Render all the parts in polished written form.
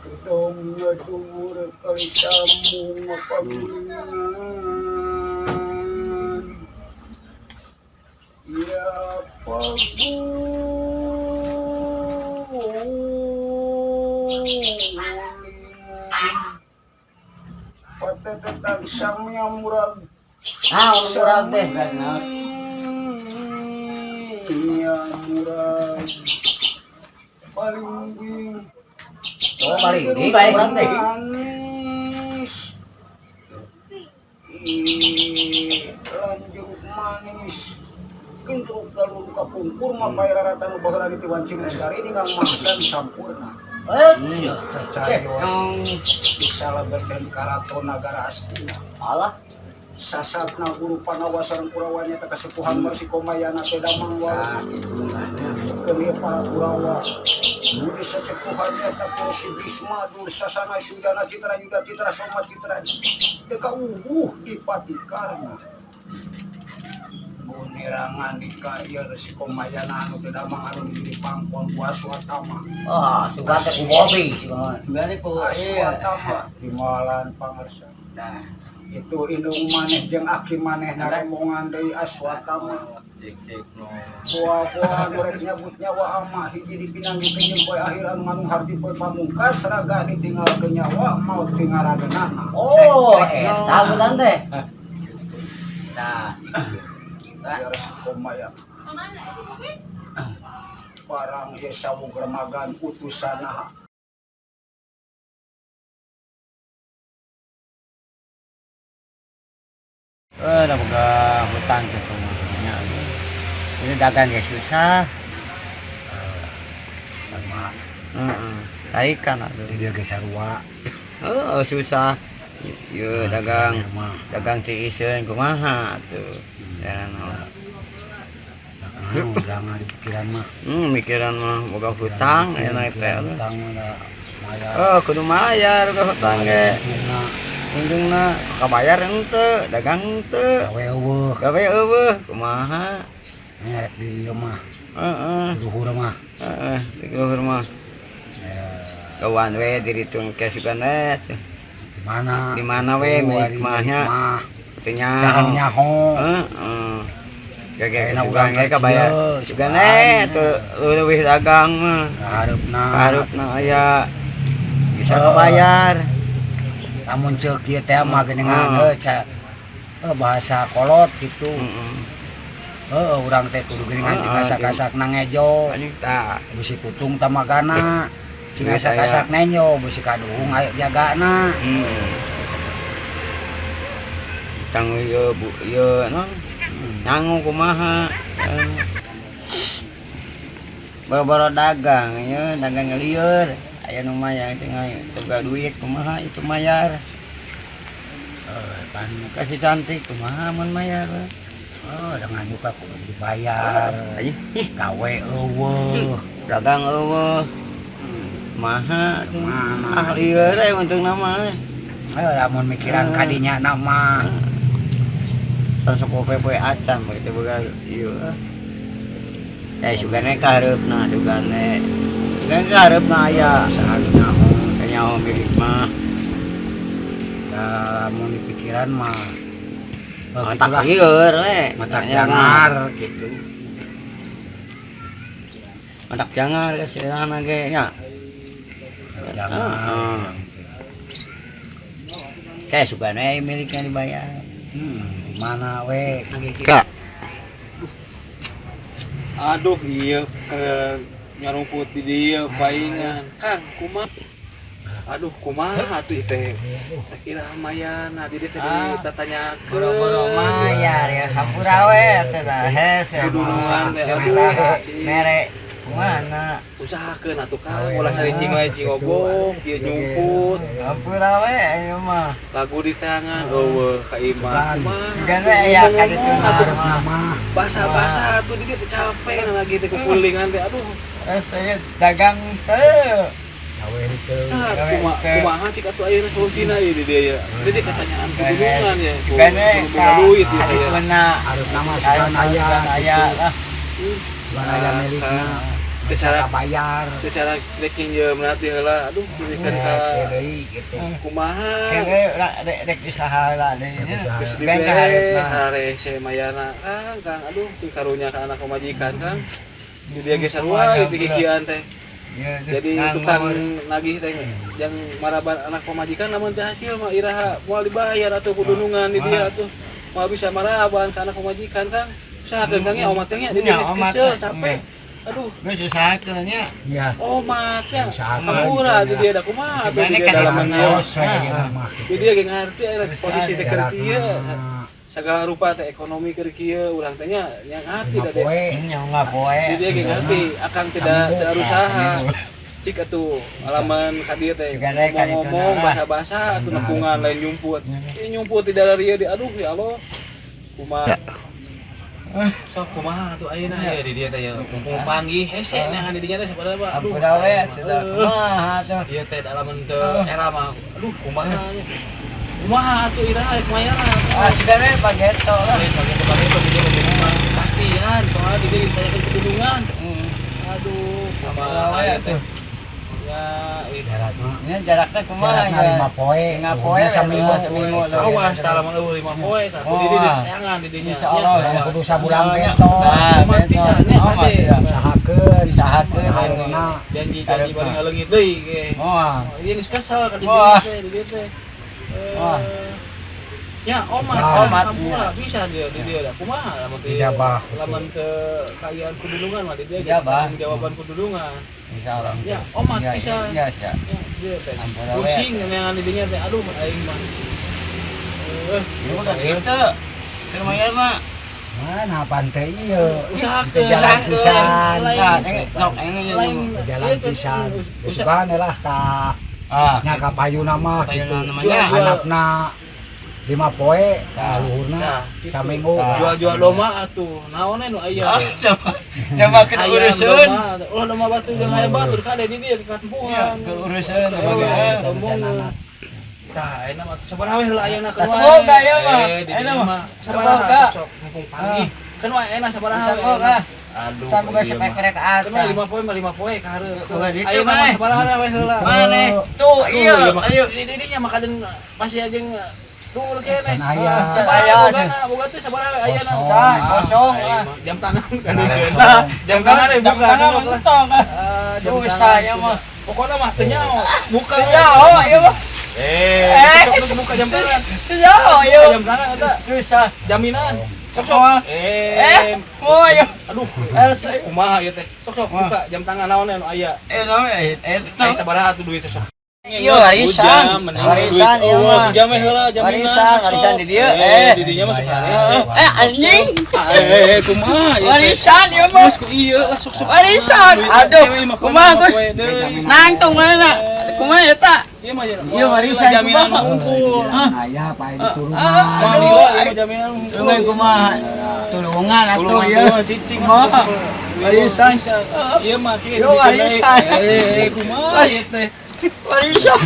Gedong dhuwur kali sambung pagulingan. Ya pagulingan. Patetetang samya murag. Ah, murag teh bener. Samya murag. Palingbing. Oh, palingbing kayak murag teh. Manis. Ih, lanjut manis. Kintruk galur kapungkur mapay raratan nu baheula ditiwanci lestari ini kang maksan sampurna. Eh, Percayos bisa lebeten karaton nagara Astina. Alah, Sasatna guru pangawasan Kurawanya teh kasepuhan Mersi Komayana teh damang wae. Keun para Kurawa. Nu disesepuhannya teh Kursi Bisma Dursasana Sudana Citra Yuda Citra Soma Citra teu kauguh di Patikarna. Nerangan di ka ieu Resi Komayana anu teu damang anu di pangkon ku Aswatama. Ah, sugan teh ku Bobby. Sugan teh ku iya. Aswatama himalan pangersa. Nah, Itu indung maneh jeung aki maneh naremongan deui Aswatama. Cek cek no. Buah-buah nu rek nyabut nyawa ama hiji dipinanggi jeung poe akhir anu nganu harti poe pamungkas raga ditinggalkeun nyawa maut pingaradeunana. Oh, eta bukan teh. Nah, Ya Resi Komaya. Parang ye sawug remagan utusanna. Eh, dah boga hutang gitu nya. Ini dagang ge susah. Sama. Heeh. Tarikan atuh. Di dieu ge sarua. Heeh, susah. Ieu dagang mah. Dagang tiiseun kumaha atuh. Ya naon. Dagang di pikiran mah. Mikiran mah boga hutang enak teh. Hutang mah da mayar. Oh, kudu mayar boga hutang ge. Untungna. Untungna sok bayar henteu, dagang henteu. Gawe eueuh. Gawe eueuh kumaha? Nya rek di dieu mah. Heeh. Luhur mah. Heeh, di luhur mah. Ya, Kawan we diritung ke sugan we. di mana? Di mana we Oh, milik ari mah nya? milik mah. Teu nyaho. Saha nyaho. Heeh. Gege Ayeuna sugan urang ge ka kabayar. dieu, Sugan sugan. we teu leuwih dagang mah. Kaharepna. Kaharepna aya bisa Heeh. kabayar. Lamun ceuk ieu teh mah geuningan Heeh. heuh ca heuh bahasa kolot gitu. Heeh. Heuh urang teh kudu geuningan cing Heeh, kasak-kasak ngejo. Anjing tah. Bisi tutung tamagana. Cing Duit aya. kasak-kasak nenjo bisi kaduhung aya jagana. Tang ieu bu ieu non nyangu kumaha. Boro-boro dagang ieu dagang lieur aya nu mayar teh teu duit kumaha itu mayar. Eh, pan Kasih cantik kumaha mun mayar. oh dengan juga kudu dibayar. Anjing ih Gawe eueuh. Dagang eueuh. Kumaha tuh. Mana? Ah lieur we untungna mah. Eh, lamun mikiran Eh. kadinya na mah. Sasok poe acan begitu boga ieu. Eh sugane kahareupna sugane. Sugane kahareupna aya. Saha nyaho. Nyaho milik mah. Ya, lamun dipikiran mah. Oh, Matak gitulah. lieur we. Matak jangar gitu. Matak jangar kasirana ge nya. Jangar. Heeh. Kayak sugane miliknya dibayar. Di mana we? Kak. Aduh, iya ke nyarumput di dieu paingan. Kang, kumaha? Aduh, kumaha atuh teh? Kira mayana di dieu teh ditanyakeun. Boro-boro mayar ya hampura we atuh lah hese. Kudunuan teh aduh. Mere kumaha? Usahakeun atuh Kang, ulah cari cing wae cing obong, kieu nyumput. Hampura we ieu mah. Lagu di tangan eueuh ka imah. Kumaha? Sugan we aya ka ditu Atuh mah. basah-basah atuh di dieu teh capek na lagi teh kukulingan teh aduh. Eh saya dagang teu. Gawe itu. Ah, kumaha cik atuh ayeuna solusina ieu di dieu ya. Di dieu katanyaan kudunuan ya. Sugan we Kudu boga duit ieu ka teh ya. dituna. Harus nama sugan aya. Aya lah. Sugan aya milikna. Secara Bayar. Secara rek nginjem nanti heula, aduh, berikan ka Eh, deui gitu. Kumaha? Kene rek rek usaha lah deui nya. Geus Ben dibere kaharepna. Harese mayana, Kang, Kang, aduh, cing karunya ka anak pamajikan, Kang. Di dia ge sarua gitu kikian teh. Jadi tukang nagih teh yang maraban anak pamajikan, lamun teu hasil mah iraha moal dibayar atuh kudunungan di dia atuh. Moal bisa maraban ka anak pamajikan, Kang. Usahakeun, Kang, ya, omat, Kang, ya, di dia Nya, geus omat, kesel, teh. Capek. Aduh, Geus usahakeun nya. Ya. Omat ya. Usahakeun, Hampura di ya. dia da kumaha atuh di Sebenarnya dia kan dalaman emang ieu. Tos we gitu mah. Di dia ge ngarti aya posisi teh keur kieu. Jarakna Segala rupa teh ekonomi keur kieu urang teh nya yang ngarti lima da deh. poe. Nya ngapoe. Di dia ge ngarti akang tidak Saminggu. tidak usaha. Saminggu. Cik atuh alaman ka dieu teh Juga rek ka ditu ngomong-ngomong nah. basa-basa atuh nepungan lain nyumput. Ini nyumput tidak dari ieu di, aduh, ya Allah. Kumaha? Sok kumaha atuh ayeuna ya di dieu teh ya mumpung panggih hese nah di dinya teh sabarapa, aduh. Ampura we Aing mah, atuh eh. kumaha atuh. Ieu teh dalaman teu era mah, aduh, kumaha nya. Kumaha atuh iraha rek mayana? Ah, sudah we pageto lah. Lain bagian bagian itu dia bagian pastian soalnya dia ditanyakan kedunungan. Aduh, Ampura kumaha we ieu teh atuh. Ya itu. Jarakna Nya jarakna kumaha jarakna ya? 5 poe. Lima poe, saminggu. saminggu. Awas tah lamun eueuh 5 poe tah kudu di tayangan di dinya. Insyaallah Ya, kudu sabulan Insyaallah. beto. Nah, Omat beto. pisan nya, Omat, kade. ya. Usahakeun. Usahakeun. Haruna. Janji-janji bari ngaleungit deui ge. Moal. Ieu geus kesel ka di Wah. dieu teh, di dieu teh. Eh, Wah. Ya, omat, Nah. omat, hampura bisa dia di dia dah. Kumaha lamun teu Ijabah. Lamun teu kaayaan kudulungan mah di dia ge Ijabah. tanggung jawaban kudulungan. Insyaallah. Ya, omat Ya, bisa. Ya, ya. Ya, dia teh. Ampura we. Pusing neangan di dinya teh. Aduh, aing mah. Eh, Ya udah gitu. Keur mayar mah. Mana pantai ieu. Usahakeun. Teu jalan pisan. Lain. Nah, ini nok ini Lain. Teu jalan Iya, pisan. usaha. Usahakeun lah ka Ah, nya ka payuna mah Payuna gitu. namanya. Handapna 5 poe ka luhurna Nah, gitu. saminggu. Jual-jual domba atuh. Naon nu aya? Ah, sama. Sama ke Ayam, urusan. domba. Ulah domba batu jeung hayam batur kade di dieu ke Iya, katempuhan. ke urusan. Eh, sombong. Tah, ayeuna mah sabaraha we heula ayeuna Tah, teboga ya mah. Eh, di Ayeuna dieu mah. mah sabaraha Teboga. sok mumpung panggih. Kan wae ayeuna sabaraha we. Teboga. Aduh. Saboga ieu mah. sepek Kan acan. 5 poe mah 5 poe ka hareup. Boga duit Ayeuna mah mah. sabaraha we heula. Mana? Tuh, Aduh, iya, ieu mah. ayo. Di dinya mah kaden masih aja duhur kene. Can aya. Sabaraha Aya. bogana, boga teh sabaraha we ayana. Kosong. Can, kosong, Aing ah. mah. Jam tangan kan. Kosong. Jam tangan eh Jam buka tangan sok lah. mentong ah. Ah, jam Susah tangan. ya mah. Pokoknya mah teu nyaho. Buka. Teu nyaho ieu mah. Eh, Eh. sok terus buka jam tangan. Teu nyaho ieu. Jam tangan eta Susah. jaminan. Sok sok. Wah. Eh, Eh, moal ieu. Aduh, Eh, kumaha ieu teh? Sok sok Wah. buka jam tangan naon anu aya. Eh, naon eh eh Ai sabaraha atuh duit sok. Iya, warisan. Warisan, iya mah. Jam heula jaminan. Warisan, Sok, sok. warisan di dieu, Eh, eh. di dinya mah sok Eh, anjing. Eh, kumaha ieu teh? Warisan ieu mah. Geus ku ieu lah sok sok. Warisan. Duit, Aduh, eh, lima poe, kumaha lima Gus? poe deui. Nangtung mana? Kumaha eta? Ieu mah Ieu warisan jaminan kumaha? hungkul. Ah. Aya pae diturunan. Ah, Mah aduh. lila ieu mah jaminan hungkul. Tulungan kumaha? Tulungan atuh Tulungan, ieu. tulungan, cicing Kumaha? Warisan. Ieu mah kieu. Yo, warisan. Eh, kumaha ieu teh? Warisan.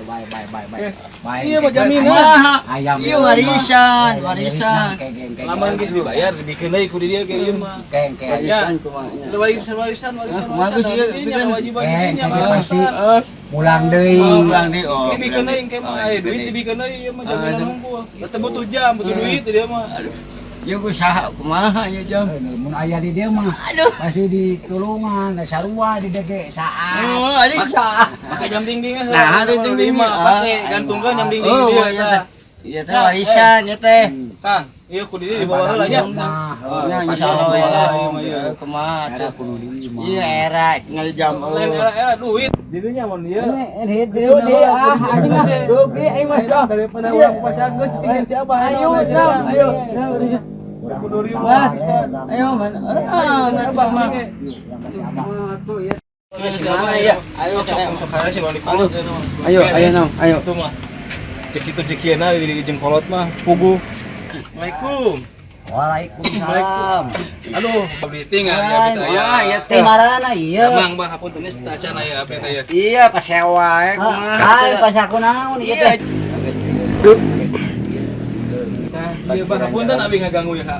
Bye bye bye bye. Bye. Iya, mah jaminan. Kumaha? Ayam Ieu warisan, warisan. Lamun geus dibayar dibikeun deui ku di dieu ge ieu mah. Keng keng. Warisan kumaha? Warisan warisan warisan. Ah, bagus ieu, Dinya bikin. kewajiban Eh, dinya. kayaknya pasti. Warisan. Pulang deui. Oh, pulang deui. Oh. Dibikeun deui engke mah Oh, aya duit dibikeun deui. dibikeun deui ieu mah Ah, jaminan itu. hungkul. Teu butuh jam, butuh duit dia mah. Aduh. Ieu ku saha kumaha ieu jam? Mun aya di dieu mah Aduh. pasti ditulungan, sarua di dieu ge saat. Oh, aduh saha. Pakai jam dinding ah. Nah, jam dinding. Lima, Ah. pakai gantungkeun jam dinding Oh, dia. iya teh. Iya teh Nah, warisan ya teh. Kang, iya ku di dieu dibawa heula nya. Mah, Ya Oh, insyaallah we lah. Iya, mah, iya. Kumaha Era tuh. kudu di mah. Iya era tinggal jam Lain eueuh. era-era duit. Didinya mun ieu. Hidup dia ah anjing ah. Rugi aing mah dah. Daripada urang pacaran geus cicingin si Abah. Ayo, jam, ayo. Kudu Wah, ayo man. Ah, abah mah. Gimana ya? Ayo, Ayo sok sok kaya sih balik kolot. Ayo, ayo nong, ayo. Itu mah. Cek itu cekiena di jeung kolot mah puguh. Assalamualaikum. Waalaikumsalam. Aduh, beli tinggal ya abdi teh aya. Wah, ya Teh marana ieu. Emang bah hapunten geus teu acan aya abdi teh ya. Iya, pas sewa ya kumaha. Ah, pas aku naon ieu Iya. teh. Iya, Bah, hapunten abi ngaganggu ya ka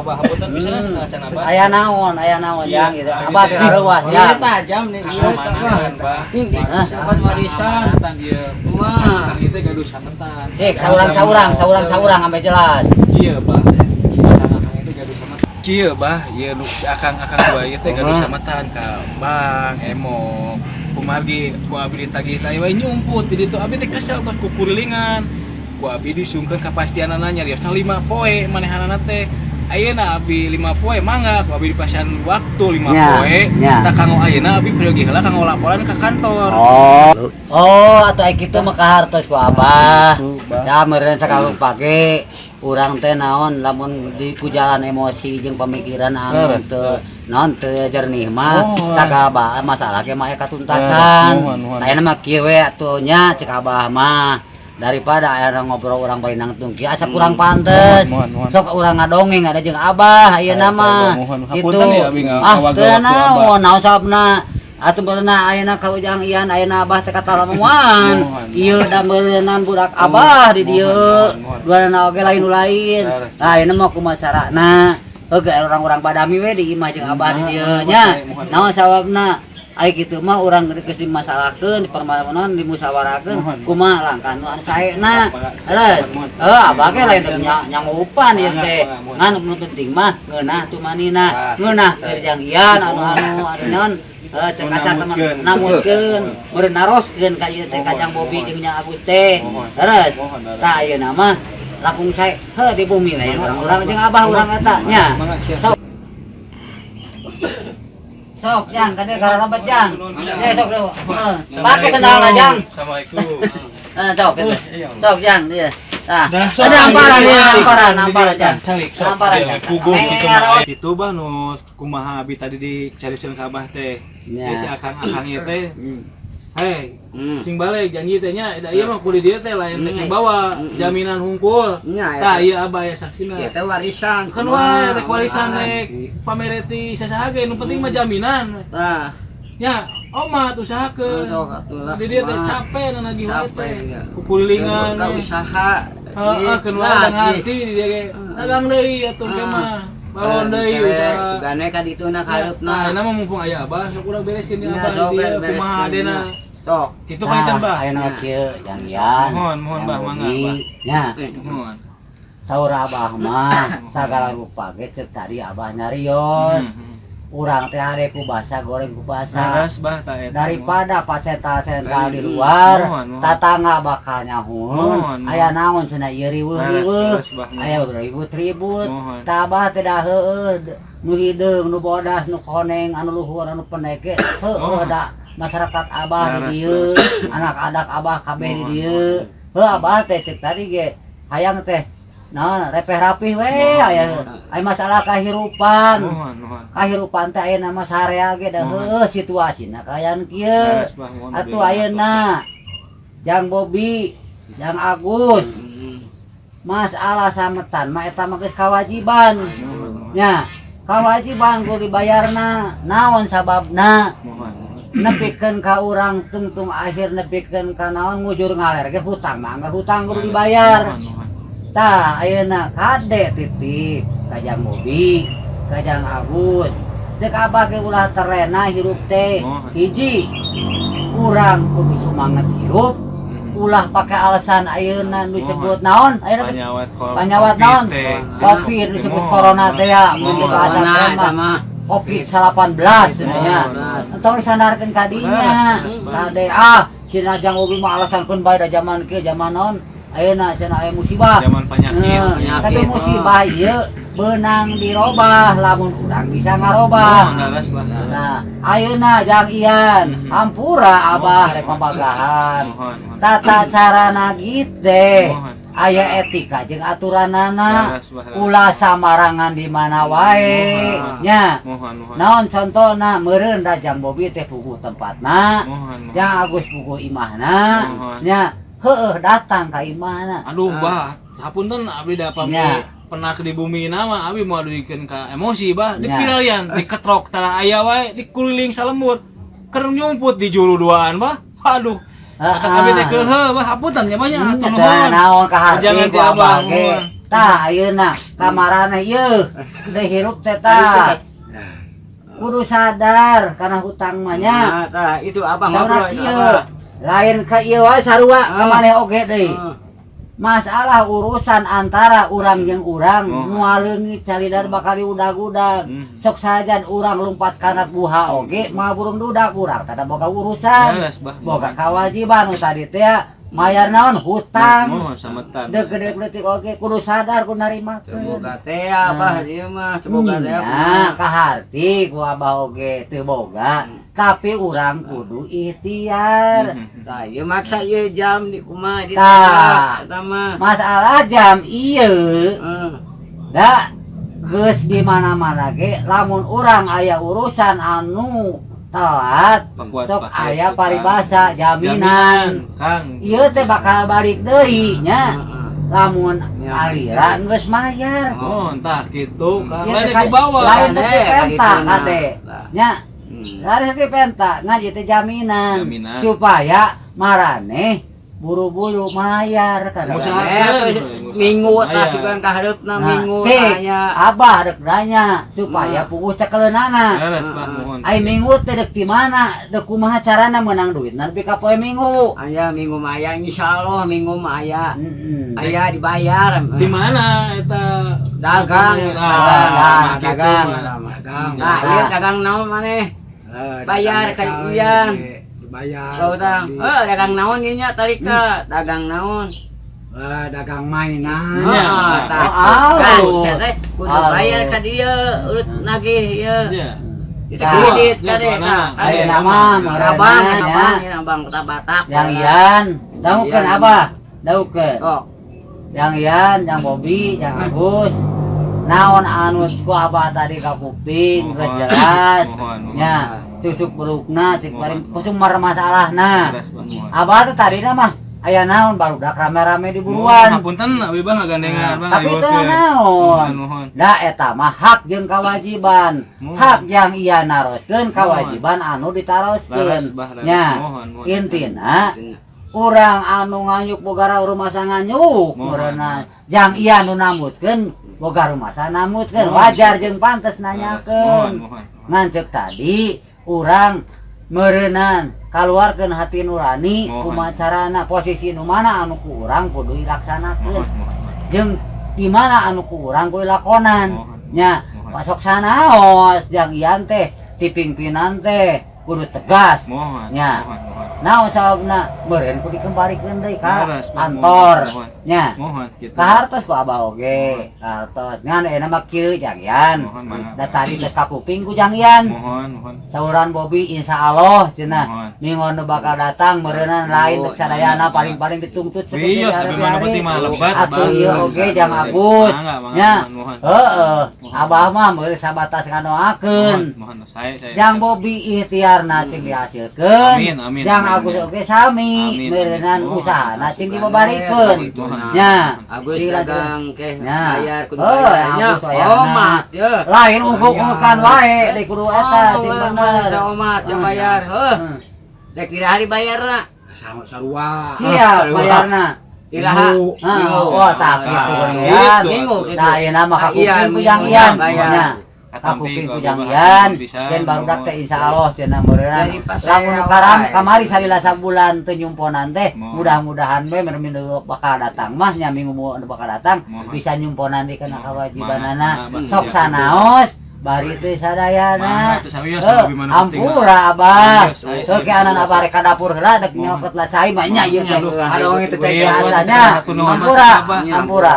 Abah. Hapunten pisan sateuacan Abah. Aya naon Iya, jang gitu. abi Abah teh. teh reuas Iya jang. tajam nih ieu Amanatan, Bah. Hah? Kan warisan. Amanatan ieu. Wah. Kang ieu teh gaduh sametan. Cik, saurang-saurang, saurang-saurang sampai jelas. Iya, Bah. Si akang-akang itu gaduh sametan. Kieu, Bah, ieu nu si akang-akang dua ieu teh gaduh sametan ka Bang Emok. Kumargi ku abi ditagih teh we nyumput di ditu abi teh kesel tos kukurilingan. Ku abi disungkeun kapastianana nyariosna 5 poe manehanana teh. Ayeuna abi 5 poe mangga ku abi dipasihan waktu 5 poe. Tah kanggo ayeuna abi pergi heula kanggo laporan ka kantor. Oh. Oh, atau ai kitu mah kahartos ku Abah. Gitu, Bah. Ya meureun sakali pake urang teh naon lamun di ku jalan emosi jeung pemikiran anu teu naon teu jernih mah sagala masalah ge mah aya katuntasan. Muhun, muhun. Nah, ayeuna mah kieu we atuh nya cek Abah mah daripada aya ngobrol urang bari nangtung kieu asa kurang pantes. Muhun, muhun. Sok urang ngadongeng ada jeung Abah ayeuna mah. Muhun. Gitu. Hapunten ya abi Ah, ngawagel teu waktu Abah. naon naon sababna. Atuh beurna ayeuna ka Ujang Ian ayeuna Abah teh katalamuan. Muhun. Ieu da meureunnan budak Abah di dieu. Muhun, muhun. Duana oge lain nu lain. Leres. Nah, ayeuna mah kumaha carana? Heuh orang-orang badami we di imah jeung Abah di dieu nya. Muhun. Naon sababna? Ai kitu mah urang geus dimasalahkeun, dipermaluan, dimusyawarahkeun, Muhun. kumaha langkah nu anu saena. Mangga, Leres. muhun. Heuh, Abah ge lain teh nyangupan ieu Mangga, teh. mangga, muhun. Ngan nu penting mah ngeunah tumanina, Ah, ngeunah saya. keur jang Ian anu anu anu naon cek kasar teman Namutkeun. namutkeun, meureun naroskeun ka ieu teh ka Jang Bobi jeung Nya Agus teh. Muhun. Leres. Muhun, leres. Tah ayeuna mah langkung sae heuh di bumi we urang-urang jeung Abah urang eta nya. Mangga, siap. Sok. Sok jang kade garalebet jang. Ya sok sok. Heeh. Pake sendalna jang. Assalamualaikum. Heeh, sok gitu. Iya. Sok jang dia. Tah. Dah, sok. Ada amparan Iya, ya, amparan, iya, amparan iya, jang. Calik, sok. Amparan. Iya, Puguh Eh, gitu araos. mah. Itu bah nu kumaha abi tadi dicarioskeun ka Abah teh. Ya. Ya si akang-akang ieu teh. Hei, sing balik janji teh nya, da ieu mah kudu dieu teh lain teh dibawa jaminan hungkul. Nya, Tah ieu Abah ya saksina. Ieu teh warisan. Kan wae rek warisan rek pamereti sasaha ge nu penting mah jaminan. Tah, Nya, omat usahakeun. sok atuh lah. Di dieu teh capek na nagih wae Capek, teh. ya. Kukulilingan. Ka usaha. Heeh, keun wae da ngarti di dieu ge. Dagang deui atuh ge mah. Balon deui usaha. Sugane ka dituna kareupna. Nah, ayeuna mah mumpung aya Abah, sok urang beresin ya Nya, Abah sok di dieu beres kumaha adena. Sok. Kitu panginten Bah. Ayeuna kieu Jang Ian. Mohon, mohon, Jang Bah, mangga, Bobi. Bah. Nya, Mohon. saur Abah mah sagala rupa ge ceuk tadi Abah nyarios. Urang teh hade ku basa goreng ku basa. Leres Bah tah eta. Daripada pacental-cental di luar, Mohon, mohon. tatangga bakal nyahun. Mohon, mohon. Aya naon cenah ieu riweuh-riweuh. Leres, Bah, mohon. Aya ribut-ribut. Mohon. Tah Abah teh da heueuh nu hideung, nu bodas, nu koneng, anu luhur, anu pendek ge heueuh Mohon. da masyarakat Abah di Leres, dieu, anak-anak Abah kabeh di Mohon, dieu. Heuh Abah teh ceuk tadi ge hayang teh naon repeh rapih we Mohon, aya mohon. aya masalah kahirupan. Mohon, mohon. Kahirupan teh aya nama sarea ge da Mohon. heueuh situasina kaayaan kieu. Leres, Bah, mohon. Atuh ayeuna Jang Bobi, Jang Agus, masalah sametan mah eta mah geus kawajiban. Mohon, mohon. Nya, kawajiban kudu dibayarna. Naon sababna? Mohon, mohon. Nepikeun ka urang tungtung akhir nepikeun ka naon ngujur ngaler ge hutang mah anggar hutang kudu dibayar. Mohon, mohon. Tah ayeuna kade titip ka Jang Bobi, ka Jang Agus. Ceuk Abah ge ulah terlena hirup teh. Mohon. Hiji, urang kudu sumanget hirup, ulah pakai alasan ayeuna nu disebut naon ayeuna teh? Panyawat Panyawat Covid naon? teh. Covid disebut Mohon, corona teh ya, mun Mohon. teu bahasa Corona teh eta mah mah. Covid 18 cenah nya. Mohon. Entong disandarkeun ka dinya. Leres, leres, Kade ah cenah Jang Bobi mah alasankeun bae da zaman kieu zaman naon ayeuna cenah aya musibah. Zaman penyakit. Heeh, Penyakit. tapi musibah ieu beunang dirobah lamun urang bisa ngarobah. Mohon, leres, Bah. Nah, ayeuna Jang Ian, hampura Abah rek mabagahan. Mohon, mohon. Tata cara nagih teh Mohon. aya etika jeung aturanana. Leres, Bah, leres. Ulah samarangan di mana wae Mohon. nya. Mohon, mohon. Naon contona meureun da Jang Bobi teh puguh tempatna, Mohon, mohon. Jang Agus puguh imahna, Mohon. nya heueuh datang ka imahna. Aduh, Bah, hapunten abdi da pami Nya. penak di bumi nama abi mau duikeun ka emosi bah Nya. dipilarian diketrok tara aya wae dikuliling salembur keur nyumput di juru duaan bah. Aduh, kata abi teh keuleuh bah, hapunten nya banyak Hmm, atuh teu nuhun. naon kaharti Jangan ku Abah ti Abah, ge. nuhun. Tah ayeuna kamarana ieu deui hirup teh tah. Kudu sadar kana hutang mah nya. Nah, tah itu abah Saurna ngobrol itu kieu. abah. Lain ka ieu wae sarua ka maneh oge deui. Masalah urusan antara urang jeung urang moal leungit salidar bakal diudag-udag. Sok sajan urang lumpat kana guha oge moal burung dudak, urang teh boga urusan. Leres, Bah. Boga kewajiban nu tadi teh mayar naon hutang. Mohon sametan. Dek gede leutik oge kudu sadar kudu narimakeun. Semoga teh abah ieu mah, semoga teh. Nah, kaharti ku abah oge teu boga, tapi urang kudu ikhtiar. Tah ieu maksa ieu jam di kumaha di Tah. eta mah. Masalah jam ieu Heeh. da geus di mana-mana ge lamun urang aya urusan anu telat Pakuat, sok pakai aya tukang. Paribasa jaminan. Kang. Ieu teh bakal balik deui nya Heeh. Lamun alira geus mayar. Oh, entah gitu, Kang. Ieu Lain teh di bawah. lain Kade, teh penta kaditu na. kade Lah. nya. Lain teh penta ngan ieu teh jaminan. Jaminan. Supaya maraneh buru-buru mayar kada. Usaha. Eh, tuh, minggu tah sugan kahareupna Nah, minggu cik, tanya. Abah rek nanya supaya puguh cekeleunana. Leres, Bah, mohon. Ai minggu teh dek di mana? Dek kumaha carana meunang duit nepi ka poe minggu? Aya minggu mah aya, insyaallah minggu mah aya. Aya dibayar. Di mana eta? Dagang, Ah, dagang, gitu, dagang. mah. Dagang. Nah, ieu dagang naon maneh? Bayar Dagang ka eta, Ian. Dibayar. Kau utang. Eh, dagang naon ieu nya tarik ka? Dagang naon? Dagang mainan. Iya. Ah, tah. Oh, Kan, alus. sia teh kudu Alus. bayar ka dieu, urut nagih ieu. Iya. Itu Tah. kredit Iya, kade tuan, tah. Ayeuna Iya, mah Abang, meureunna nya. abang, ini abang Kota Batak. Yang Ian, dangukeun Ian. Abah, dangukeun. Oh, Yang Ian, yang Bobi, yang Agus. Naon anu ku Abah tadi ka kuping geus Mohon, jelas. mohon, mohon. Nya, cucuk berukna cik Mohon, paling mohon. kusumar masalahna. Leres, Bah, mohon. Abah tuh tadina mah aya naon barudak rame-rame di buruan. Hapunten abi Bah ngagandengan, Bah. Tapi itu ngaliwokeun. naon? Mohon, mohon. Da eta mah hak jeung kewajiban. Mohon. Hak yang ia naroskeun, kewajiban anu ditaroskeun. Leres, Bah, leres. Nya, Mohon, mohon. intina urang anu nganyuk boga rumasa nganyuk Mohon. meureunna jang ia nu namutkeun boga rumasa namutkeun Mohon. wajar jeung pantes Leres, nanyakeun. mohon, mohon. Ngan ceuk tadi urang meureunan kaluarkeun hati nurani Mohon. kumaha carana posisi nu mana anu ku urang kudu dilaksanakeun Mohon, mohon. jeung di mana anu ku urang kudu lakonan Mohon. nya. Mohon. Masuk sanaos jang ian teh ti pimpinan teh kudu tegas. Mohon. Nya. Mohon, mohon. Naon sababna meureun kudu dikembalikeun deui ka Leres, Bah, kantor mohon, nya. Mohon gitu. Kahartos ku abah oge kahartos ngan ayeuna mah kieu jang Ian. Mohon, mangga. Da tadi geus kakuping ku jang Ian. Mohon, mohon. Sauran Bobi insya Allah cenah Mohon. minggu nu bakal datang meureunnan lain Oh, dek sadayana paling-paling dituntut Wios, tapi mana penting mah lebat, atuh Bang. ieu oge jang Agus Mangga, mangga, nya. mohon, mohon. Heeh, abah mah meureun sabatas ngadoakeun. Mohon, mohon. Saya. Jang Bobi ikhtiarna cing dihasilkeun. Amin, amin, Jang amin, Agus amin. oge sami Amin, meureunnan amin. usahana cing dibabarikeun. Mohon. Nya. Agus Sila dagang ke Nya. bayar kudu Oh, bayarnya. Agus bayarna. Omat ye. Lain ungkuk-ungkukan wae deui kudu eta cing bener. Omat yang bayar. Heuh. Dek kira hari bayarna. Sama sarua. Siap bayarna. Iraha. Minggu. Ah, Minggu. oh tah kitu Ian. Minggu gitu. Tah ayeuna mah Ah, iya, kakuping ku jang minggu Ian. bayar. Nya. Katampi Kakuping ku ku jang Abah, Ian. bisa, Yen barudak mohon. teh insyaallah cenah meureunnan. Jadi pas Lamun saya karam wae. kamari salila sabulan teu nyumponan teh, Mohon. mudah-mudahan we minggu bakal datang mah nya minggu nu bakal datang Mohon. bisa nyumponan di kana Mohon. kewajibanana. Mangga, Sok siap. sanaos bari teh sadayana. Mangga, teu sawios, Eh, abi mana penting, mah. ampura abah. Sawios, saya, Sok saya. anan abah rek ka dapur heula dek Mohon. nyokot lah cai mah nya ieu teh. Aduh, Aduh itu cai iya, acanya. hatur nuhun, Ampura, Abah. ampura.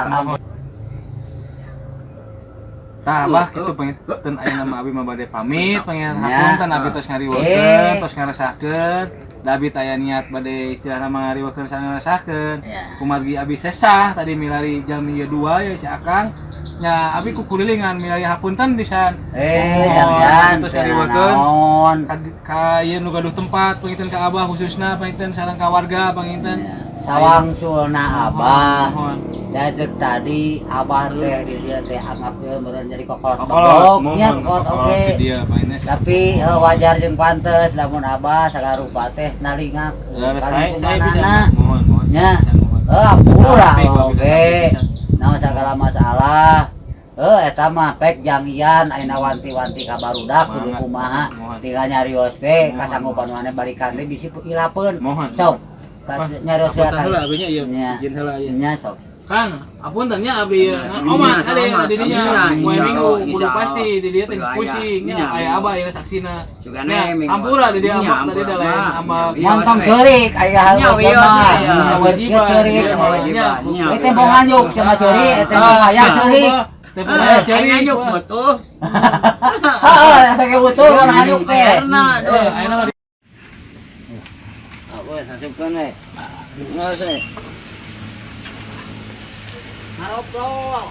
Tah, Abah kitu panginten ayeuna mah abi mah bade pamit, pengen Ya. hapunten abi tos ngariweukeun, Eh. tos ngarasakeun. Da abi taya niat bade istilahna mah ngariweukeun sareng ngarasakeun. Ya. Kumargi abi sesah tadi milari jam ieu dua ya si Akang. Nya abi kukulilingan milari hapunten pisan. Eh, Mohon, jangan tos ngariweukeun. naon. Ka ieu nu gaduh tempat panginten ka Abah khususna panginten sareng ka warga panginten. Sawang sulna abah. Mohon. Dajek tadi abah teh di dieu teh anggap we meureun jadi kokolot Kokolot, togok nya mohon kokolot kokolot oge. di dia panginten. Tapi wajar jeung pantes lamun abah sagala rupa teh nalingak Saya paling saya bisa kumanana. mohon mohon. Nya. Mohon. Eh, ampura Tapi, kalau oge. bisa. Naon segala masalah. Eta mah pek jangian ayeuna wanti-wanti ka barudak kudu Semangat. Kumaha. Mohon. Tinggal nyarios we kasanggupan maneh balikan deui bisi ilapeun. Mohon. Sok. Nyarios Apunten ya. Heula abinya ieu. Nya. Izin heula ieu. Nya sok. Kang, apunten nya abi. Nya, Omat sama, ade sama. di dinya. Nya, Poe insya Minggu Allah, kudu insya pasti Allah. di dieu teh Kudu aya. pusing nya Nya, aya abah aya saksina. Sugane Nya, minggu. Ampura di dieu Nya, ambak tadi ampura da lain mah. ambak. Iya, Montong we. ceurik aya hal Nya, wios, mah. iya. Nya ceurik. Iya, kewajiban. Nya, Eta bong nganjuk sama ceurik, eta mah aya ceurik. Teh pokoknya Eh, ceurik. nganjuk butuh. Heeh, eta ge butuh bong nganjuk teh. Bayarna, duh. Eh, ayeuna mah Ah, wes asupkeun we. Geus we. Ngarobrol.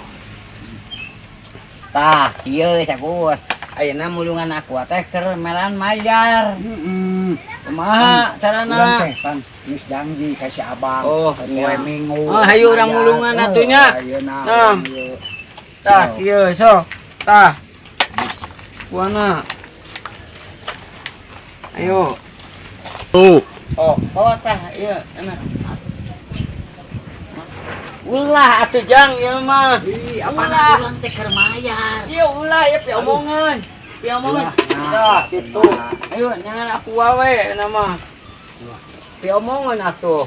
Tah, ieu sagus. Ayeuna mulungan aku teh keur melan mayar. Heeh. Kumaha Urang carana? teh pan geus janji ka si Abang. Oh, poe iya. Minggu. Oh, hayu urang Mayar. mulungan Oh, atuh nya. ayeuna Nah. urang ieu. Tah, kieu sok. Tah. Kuana. Ayo. Tuh. Oh, bawa tah ieu enak. Ulah atuh Jang ieu mah. Ih, apa Ulah. Urang teh keur mayar. Iya ulah ya pi omongan. Pi omongan. Ulah. Tah, kitu. Ayo jangan aku wawe nama. Pi omongan atuh.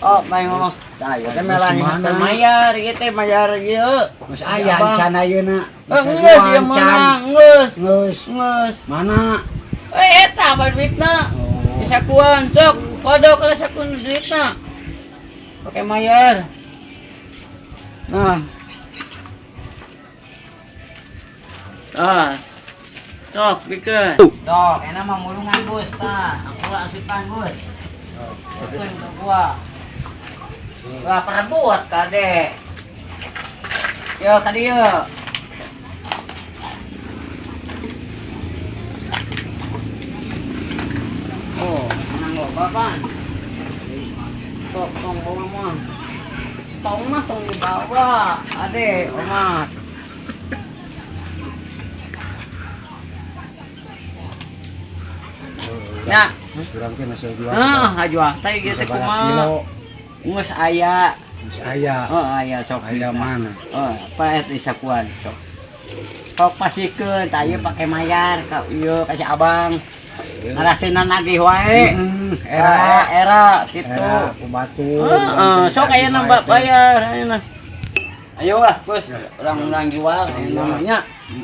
Oh, main ngomong. Tah, ieu Teh melan mana? mayar ieu teh mayar ieu. Geus aya encana ayeuna. Eh, geus ieu mana? Geus. Geus. Geus. Mana? Eh, eta apa duitna? Oh. Disakuan sok, kodok lah sakun duitna. Pakai mayar. Nah. Ah. Sok, bikeun. Sok, enak mah mulungan Gus tah. Aku asupan Gus. Asupan ke gua. Lah perebut kade. Yo tadi yo. Oh, menang loba pan. Sok tong bawa mah. Tong mah tong dibawa, ade, omat. Nah, Urang teh masih jual. heeh, hajuang teh ieu teh Sabaraha kumaha? kilo? Geus aya. Geus aya. Oh, aya sok. Aya mana? Oh, apa eta disakuan sok. Sok pasikeun tah ieu pake mayar ka ieu ka si Abang. Ngalah teu nagih wae. Era Era era kitu. era ku batur. Heeh, sok aya nambah bayar ayeuna. Ayo lah, Gus, urang-urang jual ayeuna mah nya.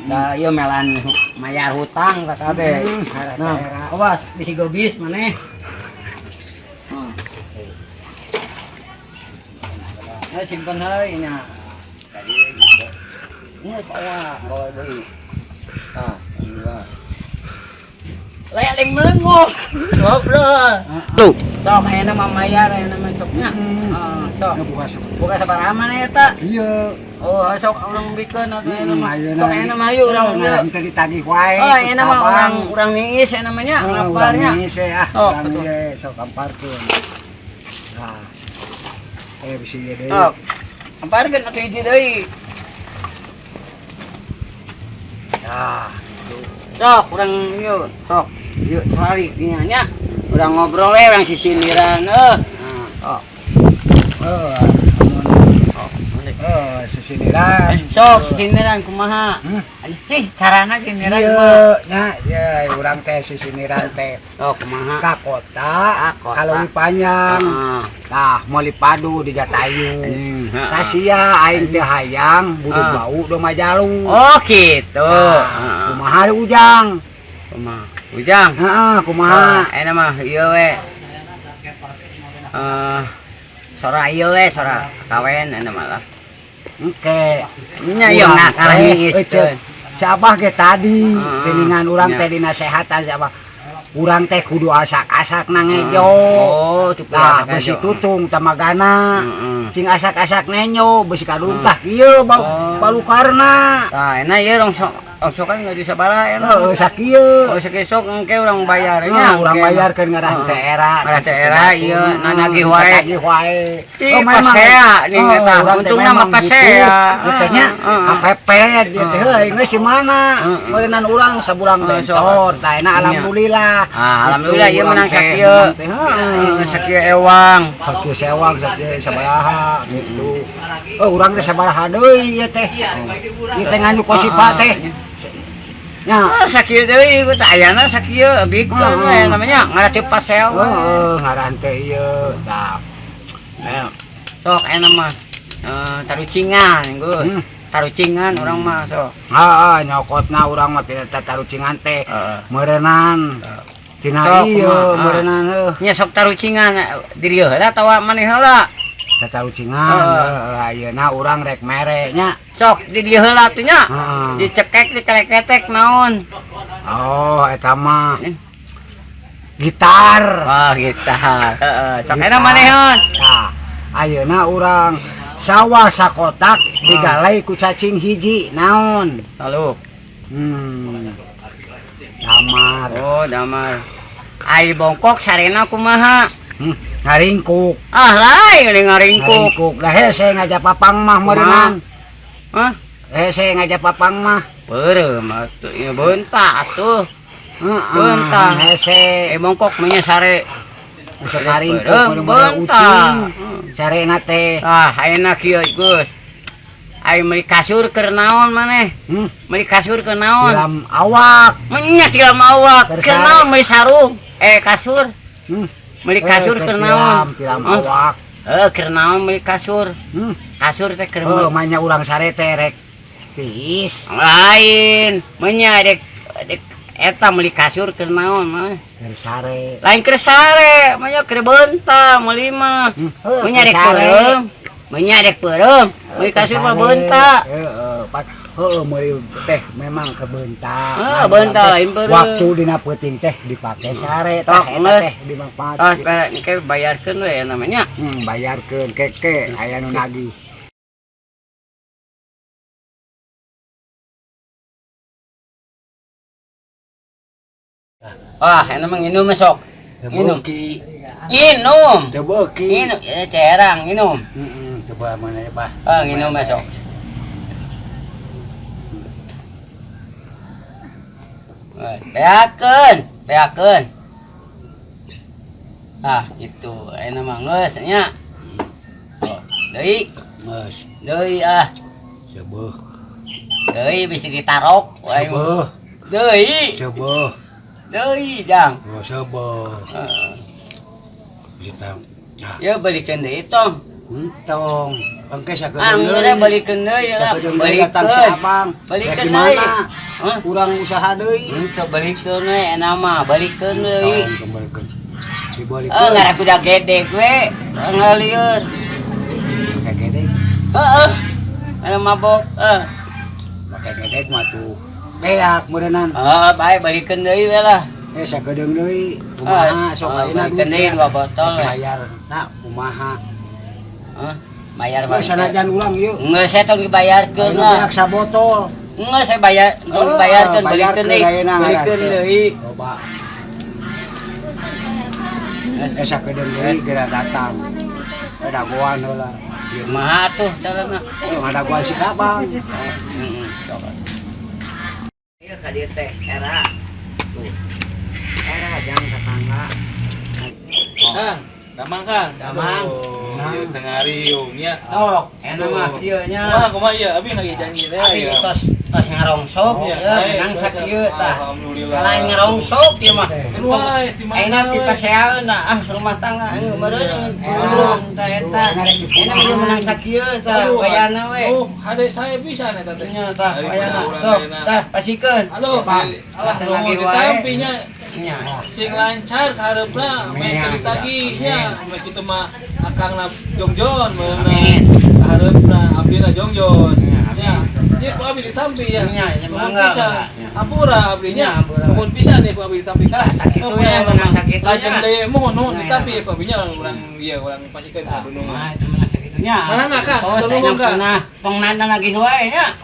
Da ieu melan mayar hutang ka kabeh. Era Nah, era. awas bisi gobis maneh. Hmm. Nah, simpen heula nya. Tadi gitu. Ini bawa, bawa deui. Tah, dua. Layak ling melenguh. Ngobrol. Tuh. Sok ayeuna mah mayar ayeuna mah soknya. Heeh, sok. Buka sok. Buka sabaraha mana eta? Iya. Oh, sok urang bikeun atuh ayeuna mah. Ayeuna. Sok ayeuna mah hayu urang ieu. Teu ditagih wae. Oh, ayeuna mah urang urang niis ayeuna mah nya, ngaparnya. Urang niis ah. Oh, Urang betul. ieu sok amparkeun. Nah. Eh bisi ieu deui. Sok. Amparkeun atuh hiji deui. Nah, Sok urang ieu, sok. Yuk lari dinya nya. Urang ngobrol we, urang sisindiran euh. Nah. Sok. Oh, Sok. oh, sisindiran. Sok sisindiran kumaha? Hmm. Ih, carana sindiran Iya, kumaha? nya, ya urang teh sisindiran teh Sok kumaha? ka kota, Ka kota. kalau panjang. Heeh. Tah, meuli padu di Jatayu. Hmm, heeh. Kasia aing teh hayang buduk Ah. bau do majalu. Oh, gitu. Tah, Heeh. kumaha Ujang? Kumaha? Ujang. Heeh, kumaha? Ah, enak mah ieu we. Eh, sora ieu we, sora kawen enak mah lah. Engke. Nya ieu Urang ngakarah teh, niis. euceuk. Si Abah ge tadi, Heeh. geuningan urang Nya. teh dinasehatan si Abah. Urang teh kudu asak-asak nangejo. Oh, tu Tah, besi tutung tamagana. Heeh. Cing asak-asak nenyo besi kaduntah kieu Oh. balukarna. Tah, enak ieu rong sok Rongsokan nggak sabaraha ya. Heeh, sakieu. Oh, sakieu sok engke urang bayar nya. Urang bayarkeun ngarah teh era. Ngarah teh era ieu nagih wae. Nagih wae. Ih, pasea nih eta. Untungna mah pasea. Teh nya kapepet ieu teh heuh geus si mana. Meureunnan urang sabulan bentor. Tah enak alhamdulillah. Ah, alhamdulillah ieu menang sakieu. Heeh, sakieu ewang. Sakieu sewang, sakieu sabaraha gitu. Oh, urang teh sabaraha deui ieu teh. Ieu teh nganjuk kosipa teh. Nya, sakieu deui teh ayana sakieu bikeun we namanya ngarah teu pasea. Heeh, ngaran teh ieu. Tah. Sok enak mah. Tarucingan geus. Tarucingan urang mah sok. Heeh, nyokotna urang mah tina tarucingan teh. Meureunnan. Tina ieu meureunnan heuh. Nya sok tarucingan di dieu heula atawa maneh heula? Tarucingan heuh ayeuna urang rek mere nya. Sok di dieu heula tuh nya. Dicekek dikeleketek naon. Oh, eta mah gitar. Wah, gitar. Heeh, sok enak manehan. Tah, ayeuna urang sawah sakotak digalai ku cacing hiji naon? Lalu. Damar. Oh, damar. Ai bongkok sarena kumaha? Ngaringkuk. Ah, lain ngaringkuk. Ngaringkuk. Lah hese ngajak papang mah meureunnan. Hah? Hese ngajak papang mah. Beureum atuh ieu beunta atuh. Beunta hese. Bongkok mah nya sare. Bisa ngaringkuk meureun ucing. Sarena teh. Ah, ayeuna kieu geus. Ai meuli kasur keur naon maneh? Meuli kasur keur naon? Tilam awak. Nya tilam awak. Keur naon meuli sarung? Kasur. Meuli kasur keur naon? Tilam awak. Heuh, keur naon meuli kasur? Kasur teh keur heuh, manya urang sare teh rek tiis. Lain, menya rek eta meuli kasur keur naon maneh? Keur sare. Lain keur sare, manya keur beunta meuli mah. Menya rek peureum. Menya rek peureum. Meuli kasur mah beunta. Heeh, heuh meuli teh memang kebeunta. Heeh, beunta lain peureum. Waktu dina peuting teh dipake sare tah eta teh dimanfaat. Ah, engke bayarkeun we namanya. Bayarkeun keke aya nu nagih. Wah, enak mah nginum sok. Nginum. Nginum. Teu beuki. Nginum, cerang nginum. Heeh, coba mana ya, Pak? Ah, nginum sok. Beakeun, beakeun. Ah, gitu. Enak mah geus nya. Oh, deui. Geus. Deui ah. Seueuh. Deui bisi ditarok. Seueuh. Deui. Seueuh. Deui, Jang. Oh, seueuh. Heeh. Bisa. Ya balikeun deui tong. Tong. Engke sakedeung deui. Anggeus balikeun deui lah. Balikeun si abang. Balikeun deui. Hah? Urang usaha deui. Henteu balikeun we enak mah, balikeun deui. Balikeun. Dibalikeun. Ngarah kuda gedek we, ngalieur. Make gedek. Heeh. Aya mabok, heeh. Make gedek mah tuh. Beak meureunnan. Heeh, bae balikeun deui we lah. Sakedeung deui. Kumaha sok ayeuna balikeun deui 2 botol. Bayar. Nah, kumaha? Hah? Bayar bae. Sanajan urang ieu. Geus saya tong dibayarkeun lah. Beak sabotol. Geus saya bayar, tong dibayarkeun, balikeun deui. Balikeun deui. Loba. Sakedeung deui geura datang. Dagoan heula. Kumaha tuh carana? Ngadagoan si Kabang. Heeh, sok. Ieu ka dieu teh era. Tuh. Era jang satangga. Kang, damang Kang. Damang. Ieu tengah riung nya. Sok, enak mah kieu nya. Kumaha kumaha ieu abi lagi janji teh. Abi tos tos ngarongsok Iya, ya, menang sakieu tah. Alhamdulillah. Lain ngarongsok ieu mah. Ayeuna Ayeuna pipaseaeun ah rumah tangga anu meureun gulung tah eta. Ayeuna mah menang sakieu tah wayana we. Oh, hade saya bisa eta teh. Nya tah wayana sok tah pasikeun. Aduh, alah lagi wae. Ditampi nya. Nya. Sing lancar kahareupna meh ditagih nya. Meh kitu mah akangna jongjon meunang. Kahareupna abdina jongjon. Nya. Ieu ku abdi ditampi ya. Nya, mangga. Ampura abdi nya. Nuhun pisan ieu ku abdi ditampi ka. Sakitu nya menang sakitu nya. Lajeng deui mohon nuhun ditampi ku abdi nya urang ieu urang pasikeun ka dunungan. Mah menang sakitu nya. Mana Kang? Oh, Tulungan Kang. Nah, tong nana lagi wae nya.